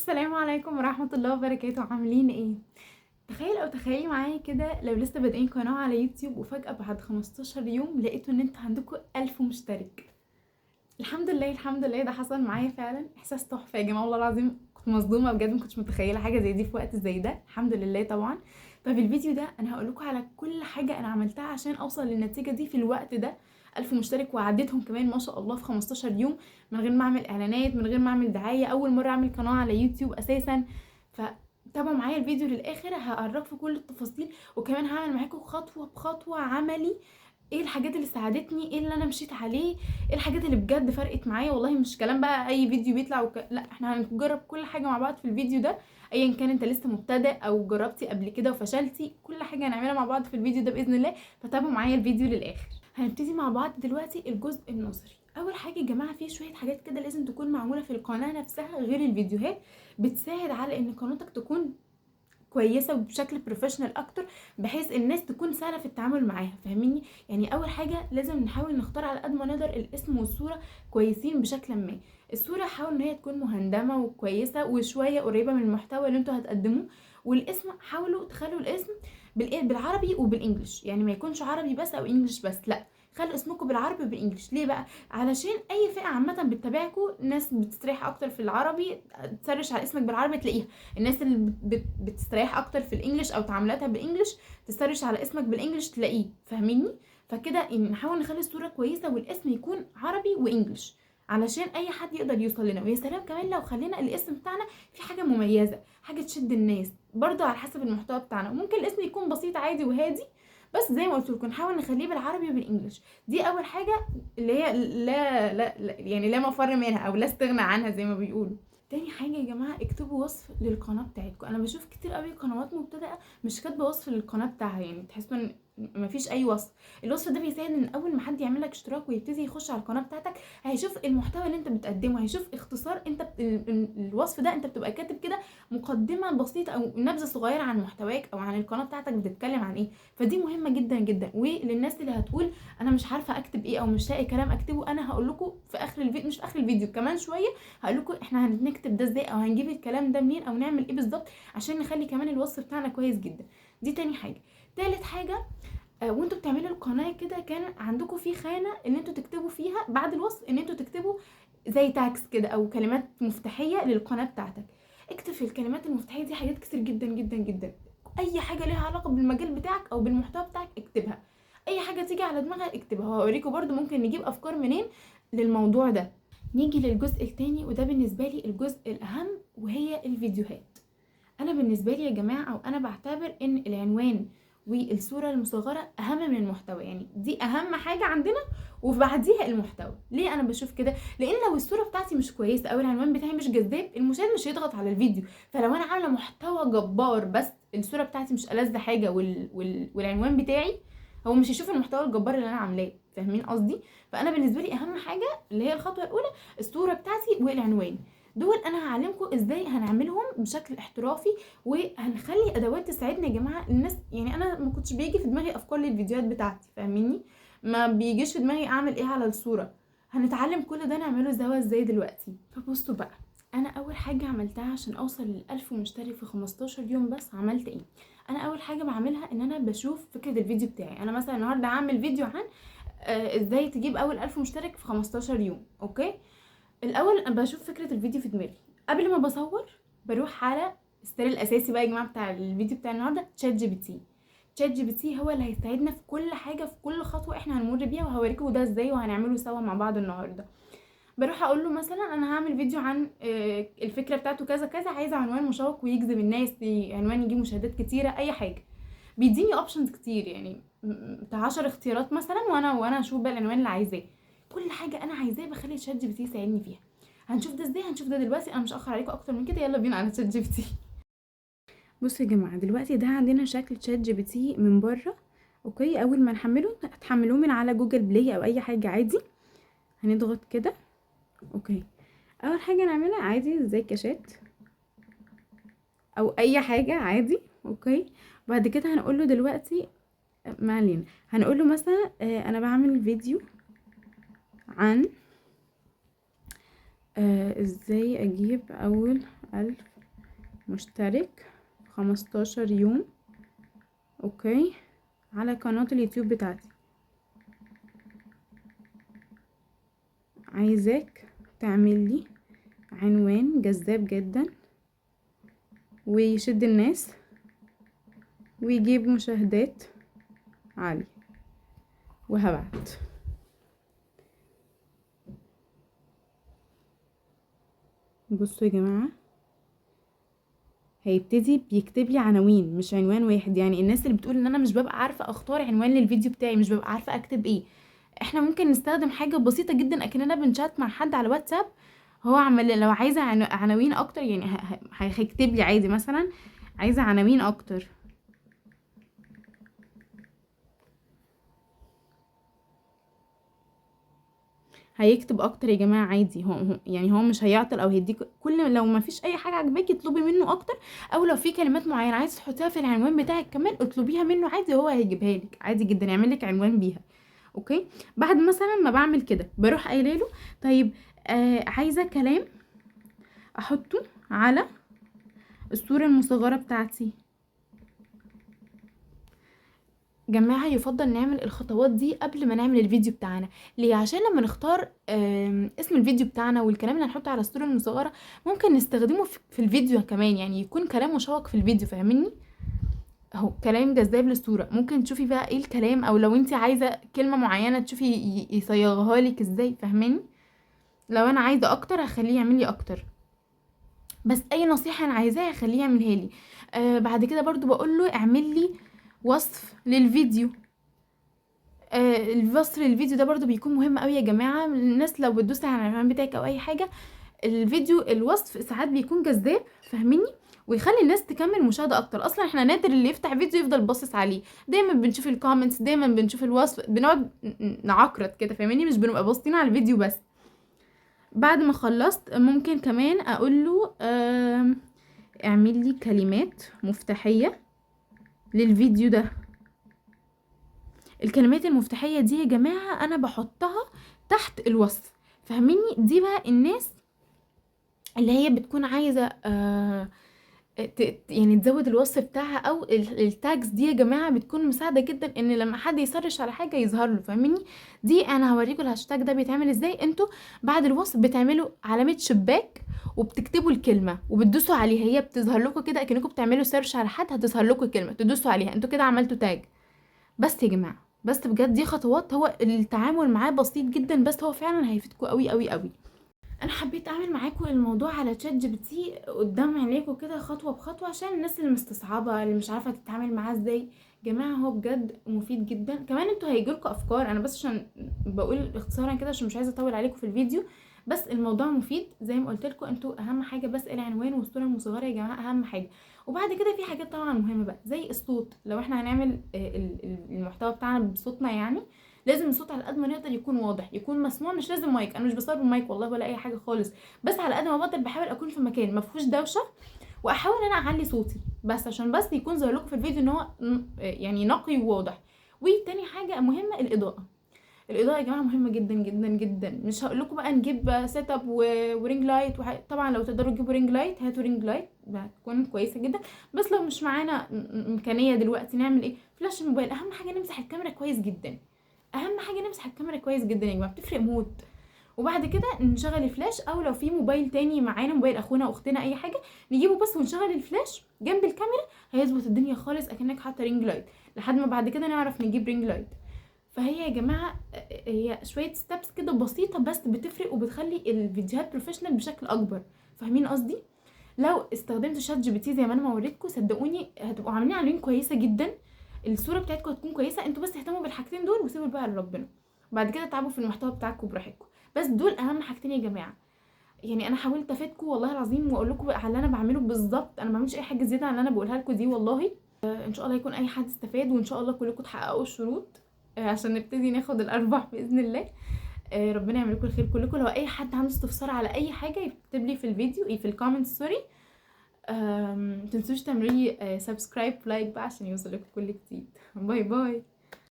السلام عليكم ورحمة الله وبركاته. عاملين ايه؟ تخيل او تخيلي معايا كده، لو لسه بادئين قناة على يوتيوب وفجأة بعد 15 يوم لقيتوا ان انتوا عندكم 1000 مشترك. الحمد لله الحمد لله، ده حصل معايا فعلا. احساس تحفة يا جماعة، والله العظيم كنت مصدومة بجد، ما كنتش متخيلة حاجة زي دي في وقت زي ده. الحمد لله طبعا. ففي الفيديو ده انا هقول لكم على كل حاجة انا عملتها عشان اوصل للنتيجة دي في الوقت ده، 1000 مشترك وعديتهم كمان ما شاء الله في 15 يوم، من غير ما اعمل اعلانات، من غير ما اعمل دعاية، اول مرة اعمل قناة على يوتيوب اساسا. فتابعوا معايا الفيديو للاخر، هعرفكم كل التفاصيل، وكمان هعمل معاكم خطوة بخطوة عملي ايه الحاجات اللي ساعدتني، ايه اللي انا مشيت عليه، ايه الحاجات اللي بجد فرقت معايا. والله مش كلام بقى اي فيديو بيطلع لا، احنا هنجرب كل حاجة مع بعض في الفيديو ده، ايا كان انت لسه مبتدئ او جربتي قبل كده وفشلتي، كل حاجة هنعملها مع بعض في الفيديو ده باذن الله. فتابعوا معايا الفيديو للاخر. هنبتدي مع بعض دلوقتي الجزء النظري. اول حاجة يا جماعة، في شوية حاجات كده لازم تكون معمولة في القناة نفسها غير الفيديوهات، بتساعد على ان قناتك تكون كويسة وبشكل professional اكتر، بحيث الناس تكون سهلة في التعامل معاها، فاهميني؟ يعني اول حاجة لازم نحاول نختار على قد ما نقدر الاسم والصورة كويسين بشكل ما. الصورة حاول ان هي تكون مهندمه وكويسة وشوية قريبه من المحتوى اللي انتوا هتقدموه، والاسم حاولوا تخلوا الاسم بالعربي وبال English، يعني ما يكونش عربي بس او English بس، لا خلوا اسمكم بالعربي وبال English. ليه بقى؟ علشان اي فئة عامة بتتابعكم، ناس بتستريح اكتر في العربي ت search على اسمك بالعربي تلاقيها، الناس اللي بتستريح اكتر في ال English او تعاملاتها بال English ت search على اسمك بال English تلاقيه، فاهميني؟ فكده نحاول نخلي الصورة كويسة والاسم يكون عربي و English علشان اي حد يقدر يوصل لنا. ويا سلام كمان لو خلينا الاسم بتاعنا في حاجة مميزة، حاجة تشد الناس برضو على حسب المحتوى بتاعنا. ممكن الاسم يكون بسيط عادي وهادي، بس زي ما قلت لكم نحاول نخليه بالعربي وبال English. دي اول حاجة اللي هي لا لا, لا يعني لا مفر منها او لا استغنى عنها زي ما بيقولوا. تاني حاجة يا جماعة، اكتبوا وصف للقناة بتاعتكم. انا بشوف كتير قوي قنوات مبتدئة مش كاتبه وصف للقناة بتاعها، يعني تحسوا ان مفيش اي وصف. الوصف ده بيساعد ان اول ما حد يعمل لك اشتراك ويبتدي يخش على القناة بتاعتك هيشوف المحتوى اللي انت بتقدمه، هيشوف اختصار انت الوصف ده انت بتبقى كاتب كده مقدمه بسيطة او نبذه صغيرة عن محتواك او عن القناة بتاعتك بتتكلم عن ايه. فدي مهمة جدا جدا. وللناس اللي هتقول انا مش عارفه اكتب ايه او مش لاقي كلام اكتبه، انا هقول لكم في اخر الفيديو، مش في اخر الفيديو كمان شوية، هقول لكم احنا هنكتب ده ازاي او هنجيب الكلام ده منين او نعمل ايه بالظبط عشان نخلي كمان الوصف بتاعنا كويس جدا. دي تاني حاجة. تالت حاجة، وانتوا بتعملوا القناة كده كان عندكم في خانه ان انتوا تكتبوا فيها بعد الوصف، ان انتوا تكتبوا زي tags كده او كلمات مفتاحيه للقناة بتاعتك. اكتب في الكلمات المفتاحيه دي حاجات كتير جدا جدا جدا، اي حاجة ليها علاقة بالمجال بتاعك او بالمحتوى بتاعك اكتبها، اي حاجة تيجي على دماغك اكتبها. هوريكم برضو ممكن نجيب افكار منين للموضوع ده. نيجي للجزء التاني، وده بالنسبة لي الجزء الاهم، وهي الفيديوهات. انا بالنسبة لي يا جماعة، او انا بعتبر ان العنوان والصورة المصغرة اهم من المحتوى، يعني دي اهم حاجة عندنا وبعديها المحتوى. ليه انا بشوف كده؟ لان لو الصورة بتاعتي مش كويسة او العنوان بتاعي مش جذاب، المشاهد مش هيضغط على الفيديو. فلو انا عامله محتوى جبار بس الصورة بتاعتي مش ألذ حاجة والعنوان بتاعي، هو مش هيشوف المحتوى الجبار اللي انا عاملاه، فاهمين قصدي؟ فانا بالنسبة لي اهم حاجة اللي هي الخطوة الاولى الصورة بتاعتي والعنوان. دول انا هعلمكم ازاي هنعملهم بشكل احترافي، وهنخلي ادوات تساعدنا يا جماعة. الناس يعني انا ما كنتش بيجي في دماغي افكار للفيديوهات بتاعتي، فاهميني؟ ما بيجيش في دماغي اعمل ايه على الصورة. هنتعلم كل ده نعمله سوا ازاي دلوقتي. فبصوا بقى، انا اول حاجة عملتها عشان اوصل لل1000 مشترك في 15 يوم بس، عملت ايه؟ انا اول حاجة بعملها ان انا بشوف فكرة الفيديو بتاعي. انا مثلا النهارده هعمل فيديو عن ازاي تجيب اول 1000 مشترك في 15 يوم، okay؟ الاول بشوف فكرة الفيديو في دماغي قبل ما بصور. بروح على السر الاساسي بقى يا جماعة بتاع الفيديو بتاع النهارده، تشات جي بي تي. تشات جي بي تي هو اللي هيساعدنا في كل حاجة، في كل خطوة احنا هنمر بيها، وهوريكم ده ازاي وهنعمله سوا مع بعض النهارده. بروح اقول له مثلا انا هعمل فيديو عن الفكرة بتاعته كذا كذا، عايزه عنوان مشوق ويجذب الناس، عنوان يجيب مشاهدات كتيرة، اي حاجة. بيديني options كتير، يعني بتاع 10 اختيارات مثلا، وانا اشوف بقى العنوان اللي عايزاه. كل حاجة انا عايزاه بخلي تشات جي بي تي يساعدني فيها. هنشوف ده ازاي؟ هنشوف ده دلوقتي. انا مش هاخر عليكم اكتر من كده، يلا بينا على تشات جي بي تي. بصوا يا جماعة، دلوقتي ده عندنا شكل تشات جي بي تي من بره، okay؟ اول ما نحمله هتحملوه من على جوجل بلاي او اي حاجة عادي. هنضغط كده، okay. اول حاجة نعملها عادي زي كاشات او اي حاجة عادي، okay. بعد كده هنقول له دلوقتي، ما علينا، هنقول له مثلا، انا بعمل فيديو عن ازاي اجيب اول 1000 مشترك 15 يوم، okay، على قناة اليوتيوب بتاعتي، عايزاك تعمل لي عنوان جذاب جدا ويشد الناس ويجيب مشاهدات عالية. وهبعت. بصوا يا جماعة، هيبتدي بيكتب لي عناوين مش عنوان واحد. يعني الناس اللي بتقول ان انا مش ببقى عارفة اختار عنوان للفيديو بتاعي، مش ببقى عارفة اكتب ايه، احنا ممكن نستخدم حاجة بسيطة جدا اكننا بنشات مع حد على واتساب. هو عمل لو عايزة عناوين اكتر، يعني هيكتب لي عادي مثلا عايزة عناوين اكتر. هيكتب اكتر يا جماعة عادي، هو يعني هو مش هيعطل او هيديك كل، لو ما فيش اي حاجة عجباكي اطلبي منه اكتر، او لو في كلمات معينة عايزه تحطيها في العنوان بتاعك كمان اطلبيها منه عادي، هو هيجيبها لك عادي جدا، يعمل لك عنوان بيها. okay، بعد مثلا ما بعمل كده بروح قايله له طيب عايزه كلام احطه على الصورة المصغرة بتاعتي. جماعة يفضل نعمل الخطوات دي قبل ما نعمل الفيديو بتاعنا. ليه؟ عشان لما نختار اسم الفيديو بتاعنا والكلام اللي هنحطه على الصورة المصغرة ممكن نستخدمه في الفيديو كمان، يعني يكون كلام مشوق في الفيديو، فاهميني؟ اهو كلام جذاب للصورة، ممكن تشوفي بقى ايه الكلام، او لو انت عايزة كلمة معينة تشوفي يصيغها لك ازاي، فاهماني؟ لو انا عايزة اكتر هخليه يعمل لي اكتر، بس اي نصيحة انا عايزاها هخليه يعملها لي. بعد كده برضو بقول له اعمل لي وصف للفيديو. الوصف للفيديو ده برضو بيكون مهم قوي يا جماعة. الناس لو بتدوس على العنوان بتاعك او اي حاجة، الفيديو الوصف ساعات بيكون جذاب، فاهميني؟ ويخلي الناس تكمل مشاهده اكتر. اصلا احنا نادر اللي يفتح فيديو يفضل باصص عليه، دايما بنشوف ال comments، دايما بنشوف الوصف، بنقعد نعقرط كده، فاهميني؟ مش بنبقى باصين على الفيديو بس. بعد ما خلصت ممكن كمان اقول له اعمل لي كلمات مفتاحيه للفيديو ده. الكلمات المفتاحيه دي يا جماعة انا بحطها تحت الوصف، فاهميني؟ دي بقى الناس اللي هي بتكون عايزه يعني تزود الوصف بتاعها، او ال tags دي يا جماعة بتكون مساعدة جدا ان لما حد ي search على حاجة يظهر له، فاهميني؟ دي انا هوريكم الهاشتاج ده بيتعمل ازاي. انتوا بعد الوصف بتعملوا علامة شباك وبتكتبوا الكلمة وبتدوسوا عليها، هي بتظهر لكم كده اكنكم بتعملوا search على حد، هتظهر لكم الكلمة تدوسوا عليها، انتوا كده عملتوا tag. بس يا جماعة، بس بجد دي خطوات، هو التعامل معاه بسيط جدا، بس هو فعلا هيفيدكم قوي قوي قوي. انا حبيت اعمل معاكم الموضوع على ChatGPT قدام عينيكم كده خطوة بخطوة، عشان الناس اللي مستصعبه اللي مش عارفه تتعامل معاه ازاي. جماعة هو بجد مفيد جدا. كمان انتوا هيجيلكوا افكار، انا بس عشان بقول اختصارا كده عشان مش عايزه اطول عليكم في الفيديو، بس الموضوع مفيد زي ما قلت لكم. انتوا اهم حاجة بس العنوان والصورة المصغرة يا جماعة، اهم حاجة. وبعد كده في حاجات طبعا مهمة بقى زي الصوت، لو احنا هنعمل المحتوى بتاعنا بصوتنا، يعني لازم الصوت على قد ما نقدر يكون واضح، يكون مسموع، مش لازم مايك، انا مش بصور بمايك والله ولا اي حاجة خالص، بس على قد ما بقدر بحاول اكون في مكان ما فيهوش دوشه، واحاول ان انا اعلي صوتي بس عشان بس يكون ظاهر لكم في الفيديو ان هو يعني نقي وواضح. وتاني حاجة مهمة الاضاءة. الاضاءة يا جماعة مهمة جدا جدا جدا. مش هقول لكم بقى نجيب setup و ring light طبعا لو تقدروا تجيبوا ring light هاتوا ring light، هتكون كويسة جدا. بس لو مش معانا امكانية دلوقتي نعمل ايه؟ فلاش الموبايل. اهم حاجة نمسح الكاميرا كويس جدا، اهم حاجة نمسح الكاميرا كويس جدا يا جماعة، بتفرق موت. وبعد كده نشغل الفلاش، او لو في موبايل تاني معانا، موبايل اخونا واختنا اي حاجة، نجيبه بس ونشغل الفلاش جنب الكاميرا، هيظبط الدنيا خالص اكنك حاطه ring light، لحد ما بعد كده نعرف نجيب ring light. فهي يا جماعة هي شوية steps كده بسيطة بس بتفرق وبتخلي الفيديوهات professional بشكل اكبر، فاهمين قصدي؟ لو استخدمتوا ChatGPT زي ما انا ما وريتكم صدقوني هتبقوا عاملين عناوين كويسة جدا، الصورة بتاعتكم هتكون كويسة. انتوا بس اهتموا بالحاجتين دول وسيبوا الباقي لربنا، بعد كده تعبوا في المحتوى بتاعكم براحتكم. بس دول اهم حاجتين يا جماعة. يعني انا حاولت افيدكم والله العظيم واقول لكم على اللي انا بعمله بالظبط، انا ما بعملش اي حاجة زيادة عن اللي انا بقولها لكم دي والله. ان شاء الله يكون اي حد استفاد، وان شاء الله كلكم تحققوا الشروط عشان نبتدي ناخد الارباح باذن الله. ربنا يعمل لكم الخير كلكم. لو اي حد عنده استفسار على اي حاجة يكتب لي في الفيديو، في ال comment sorry. متنسوش تعملوا لي subscribe like بقى عشان يوصل لكم كل جديد. bye bye.